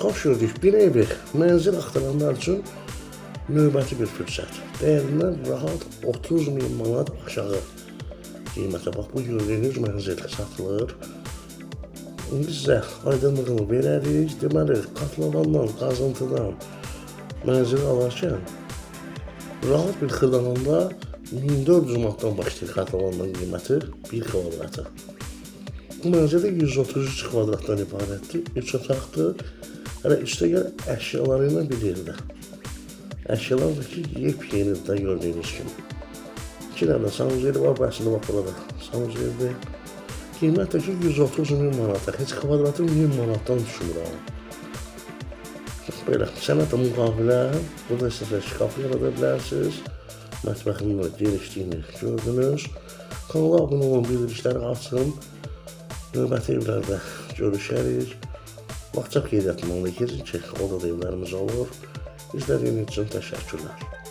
Xoş gördük. Bir evi mənzil axtaranlar üçün növbəti bir fürsət. Dəyərindən rahat 30 min manat aşağı qiymətə. Bax, bu gördüyünüz mənzil satılır. İndi sizə aydınlığını verərik. Deməli, katlavandan, qazıntıdan mənzili alarkən rahat bir Xırdalanda 1400 manatdan başlayır katlavandan qiyməti bir kvadratı. Bu mənzil də 133 kvadratdan ibarətdir. 3 otaqdır. Hələ üstəgəl əşyaları ilə bir yerdə. Əşyalar da ki, yepyenidir də gördüyünüz kimi. 2 dənə sanuzeli var, bu əslində bax burada sanuzelidir. Qiymət də ki 130 min manata. Heç kvadratı 1000 manatdan düşmür ha. Belə sənət müqavilə, burada istəsəz şkaf yarada bilərsiniz. Mətbəxin də genişliyini gördünüz. Kanala abunə olun, bildirişləri açın. Növbəti evlərdə görüşərik. WhatsApp qeydiyyatından da keçin ki, orada da evlərimiz olur. İzlədiyiniz üçün təşəkkürlər.